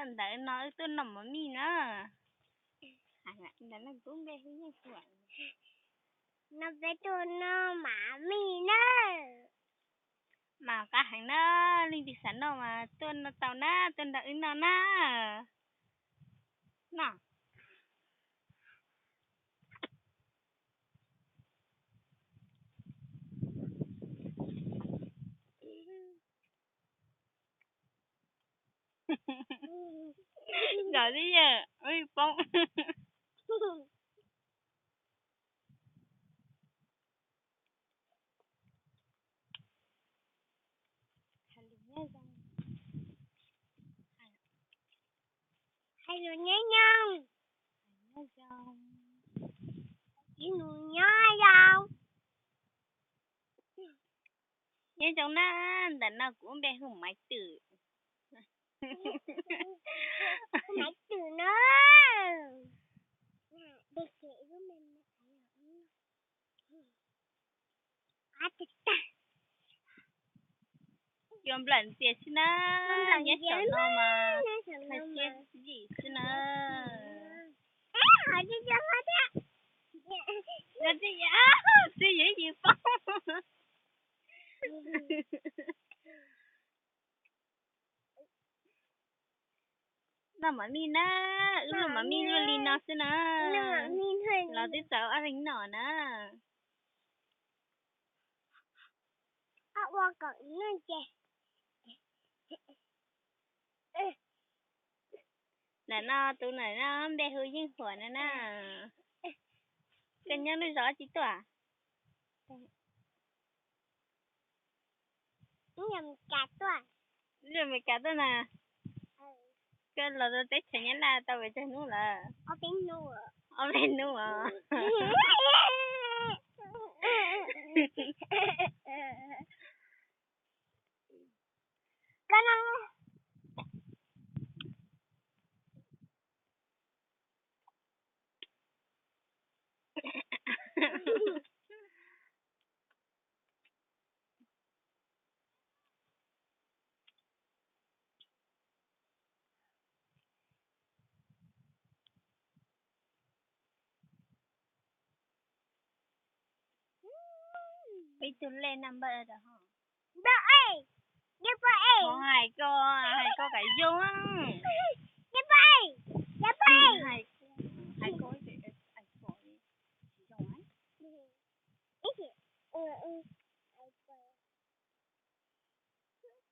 Ntawm no wb tuaj noj mov mij na. Ntawm no kuv npe hu Yeej Huam. No peb tuaj noj mov mij na. Mas qab heev na, leej twg xav noj mas tuaj noj tau na, tuaj nrog wb noj na. Noj. Nrog tib yam poob. Hais lus nyob zoo. Hais lus nyob zoo. Nyob zoo na, ntawm no kuv npe hu Maiv Twm. Maiv Twm na. Cua nplawm ntxias xwb na, nyob saum no mas hais siab yim xwb na. Twb yuav yim poob. Noj mov mij na, wb luaj mov mij luaj li no xwb na. Los twb txaus ob leeg noj na. Ntawm no tus ntawm no npe hu Yeej Huam no na. Koj nyob lub zos tsi tuaj? Lub Amelikas tuaj na. Koj los rau teb chaws Nyab Laj tau pes tsawg hnub lawm? Ob peb hnub os. Ib tug lej naj npawj rau ho. Hais koj, hais koj kam zoo.